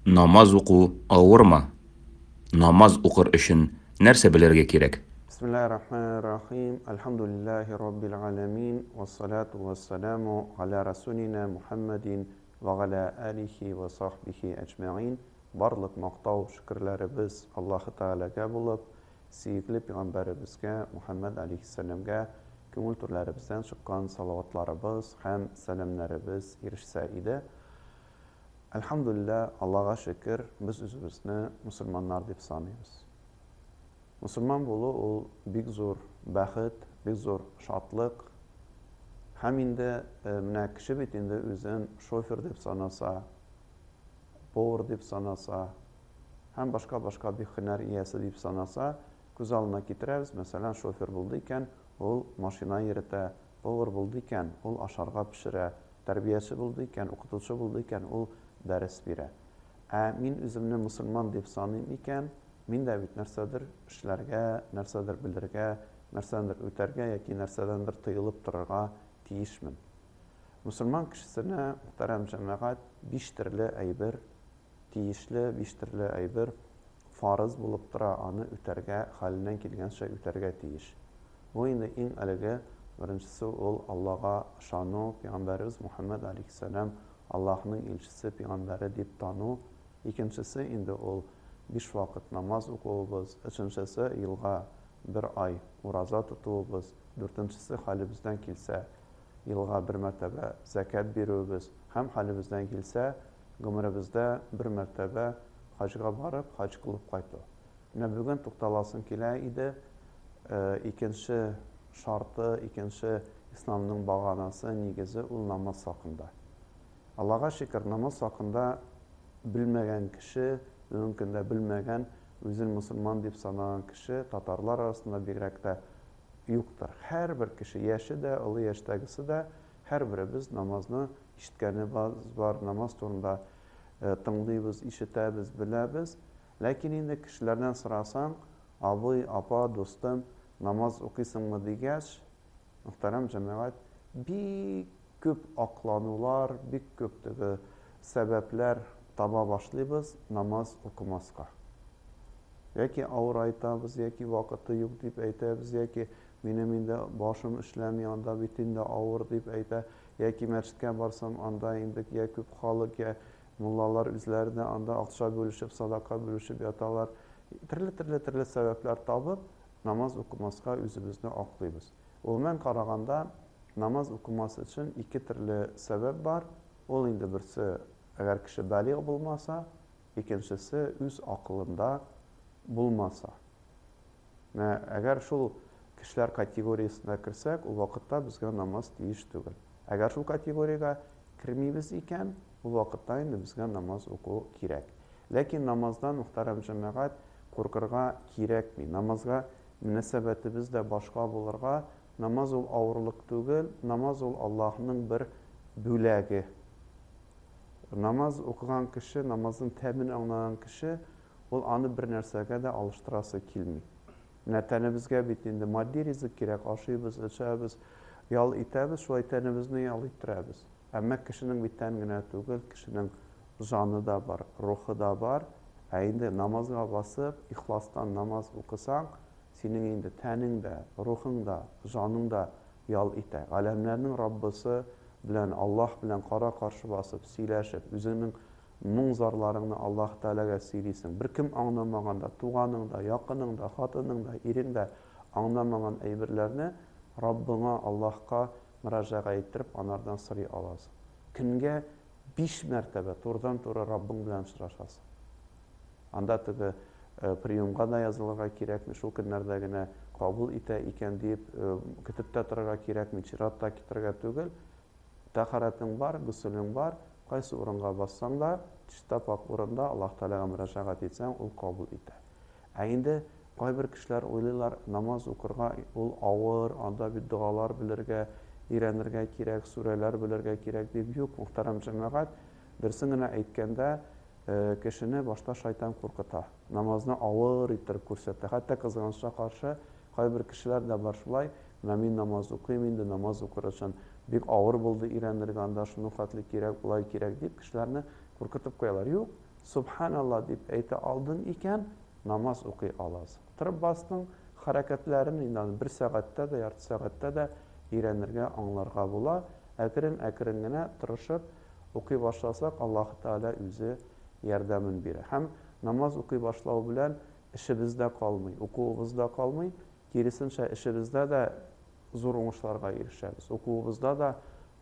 Намаз уку авырмы? Намаз укыр өчен нәрсә белергә кирәк? Бисмиллаһир-рахманир-рахим. Әлхәмдүлиллаһи раббил галәмин. Вассалату вассаламу аля расулина Мухаммадин ва галя алихи ва сахбихи әҗмәгин. Барлык мактау шөкерләребез Аллаһы Тәгаләгә булып, сөекле пәйгамбәребезгә Мухаммад алейхиссәламгә күңел түрләребездән чыккан салаватларыбыз һәм сәламнәребез ирешсә иде. Әлхәмдүлилләһ, Аллага шөкер, без үзебезне мусульманнар дип саныйбыз. Мусульман булу ул бик зур бәхет, бик зур шатлык. Һәм инде менә кеше бит инде үзен шофер дип санаса, повар дип санаса, һәм башка-башка бик һөнәр иясе дип санаса, күз алдына китерәбез, мәсәлән, шофер булды икән, ул машина йөртә, повар булды икән, ул ашарга пешерә, тәрбияче булды икән, укытучы булды икән, ул дәрес бирә. Ә мин үземне мусульман дип саныйм икән, мин дә бит нәрсәдер эшләргә, нәрсәдер белергә, нәрсәдер үтәргә яки нәрсәдәндер тыелып торырга тиешмен. Мусульман кешесенә, мөхтәрәм җәмәгать, биш төрле әйбер тиешле, биш төрле әйбер фарыз булып тора, аны үтәргә, хәленнән килгәнчә үтәргә тиеш. Бу инде иң әлеге беренчесе ул Аллага ышану, пәйгамбәребез Мухаммад алейхиссалам Аллаһның илчесе, пәйгамбәре дип тану. Икенчесе инде ул биш вакыт намаз укуыбыз, өченчесе елга бер ай ураза тотуыбыз, дүртенчесе хәлебездән килсә елга бер мәртәбә зәкят бирүебез һәм хәлебездән килсә гомеребездә бер мәртәбә хаҗга барып, хаҗ кылып кайту. Менә бүген тукталасым килә иде. Икенче шарты, икенче исламның баганасы, нигезе ул намаз хакында. Аллага шөкер, намаз хакында белмәгән кеше, бүгенге көндә белмәгән, үзен мусульман дип санаган кеше татарлар арасында бигрәк тә юктыр. Һәрбер кеше, яше дә, олы яшьтәгесе дә, һәрберебез намазны ишеткәнебез бар, намаз турында тыңлыйбыз, ишетәбез, беләбез. Ләкин инде кешеләрдән сорасаң, абый, апа, дустым, намаз укыйсыңмы дигәч, мөхтәрәм җәмәгать, бик күп акланулар, бик күп теге сәбәпләр таба башлыйбыз намаз укымаска. Яки авырайтабыз, яки вакыты юк дип әйтәбез, яки минем инде башым эшләми, анда бит инде авыр дип әйтә, яки мәчеткә барсам, анда инде я күп халык, я муллалар үзләре дә анда акча бүлешеп, садака бүлешеп яталар. Төрле-төрле-төрле сәбәпләр табып, намаз укымаска үзебезне аклыйбыз. Гомумән караганда, намаз укымас өчен ике төрле сәбәп бар. Ул инде берсе, әгәр кеше балигъ булмаса, икенчесе үз акылында булмаса. Менә әгәр шул кешеләр категориясенә керсәк, ул вакытта безгә намаз тиеш түгел. Әгәр шул категориягә кермибез икән, ул вакытта инде безгә намаз уку кирәк. Ләкин намаздан, мөхтәрәм җәмәгать, куркырга кирәкми. Намазга мөнәсәбәтебез дә башка булырга. Намаз ул авырлык түгел, намаз ул Аллаһның бер бүләге. Намаз укыган кеше, намазның тәмен аңлаган кеше, ул аны бер нәрсәгә дә алыштырасы килми. Менә тәнебезгә бит инде матди ризык кирәк, ашыйбыз, эчәбез, ял итәбез, шулай тәнебезне ял иттерәбез. Әмма кешенең бит тән генә түгел, кешенең жаны да бар, рухы да бар. Ә инде намазга басып, ихластан намаз укысаң, синең инде тәнең дә, рухың да, жаның да ял итә. Галәмнәрнең Раббысы белән, Аллаһ белән кара-каршы басып, сөйләшеп, үзеңнең моң зарларыңны Аллаһ Тәгаләгә сөйлисең. Бер кем аңламаган да, туганың да, якының да, хатының да, ирең дә аңламаган әйберләрне Раббыңа, Аллаһка мөрәҗәгать иттереп, анардан сорый аласың. Көнгә 5 мәртәбә турыдан-туры Раббың белән очрашасың. Анда теге приемга да язылырга кирәкми, шул көннәрдә генә кабул итә икән дип көтеп тә торырга кирәкми, чират та китергә түгел. Тәһарәтең бар, гөселең бар, кайсы урынга бассаң да, чиста пак урында Аллаһ Тәгаләгә мөрәҗәгать итсәң, ул кабул итә. Ә инде кайбер кешеләр уйлыйлар, намаз укырга ул авыр, анда бит догалар белергә, өйрәнергә кирәк, сүрәләр белергә кирәк дип. Юк, мөхтәрәм җәмәгать, берсен генә әйткәндә, кешене башта шайтан куркыта. Намазны авыр иттереп күрсәтә. Хәтта кызганычка каршы, кайбер кешеләр дә бар шулай, менә мин намаз укыйм инде, намаз укыр өчен бик авыр булды өйрәнергә, анда шуның хәтле кирәк, болай кирәк дип кешеләрне куркытып куялар. Юк, Сөбханалла дип әйтә алдың икән, намаз укый аласың. Торып бастың, хәрәкәтләрен инде аны бер сәгатьтә дә, ярты сәгатьтә дә өйрәнергә, аңларга була. Әкрен-әкрен генә тырышып укый башласак, Аллаһы Тәгалә үзе ярдәмен бирә. Һәм намаз укый башлау белән эшебез дә калмый, укуыбыз да калмый, киресенчә, эшебездә дә зур уңышларга ирешәбез. Укуыбызда да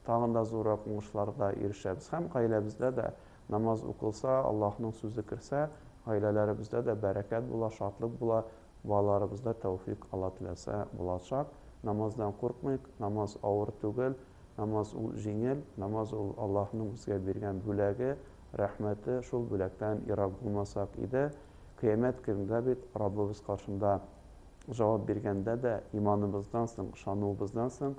тагын да зуррак уңышларга ирешәбез. Һәм гаиләбездә дә намаз укылса, Аллаһның сүзе керсә, гаиләләребездә дә бәрәкәт була, шатлык була, балаларыбызда тәүфик, Алла теләсә, булачак. Намаздан куркмыйк, намаз авыр түгел, намаз ул җиңел, намаз ул Аллаһның безгә биргән бүләге, рәхмәте, шул бүләктән ерак булмасак иде. Кыямәт көнендә бит Раббыбыз каршында җавап биргәндә дә, иманыбыздан соң, ышануыбыздан соң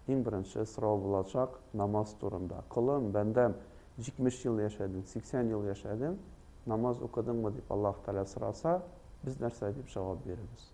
иң беренче сорау булачак намаз турында. Колым, бәндәм, 70 ел яшәдең, 80 ел яшәдең, намаз укыдыңмы дип Аллаһ Тәгалә сораса, без нәрсә дип җавап бирербез?